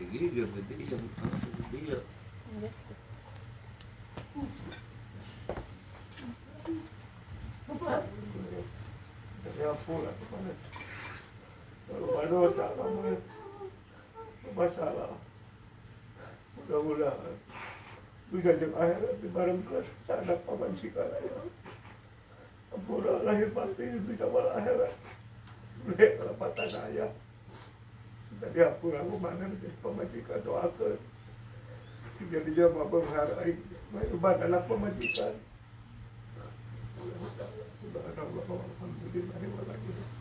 Gigil, gede, gede. Masalah. Mudah-mudahan dunia jeung akhirat dibarengkeun sadap pamajikan aya. Ampura lahir batin dunia wal akhirat. Boleh kelepatan aya. Tadi ampura aku mana menjadi pamajikan doakeun. Jadi jelema beunghar aing mah anak pamajikan. Subhanallah walhamdulillah wala ilaha.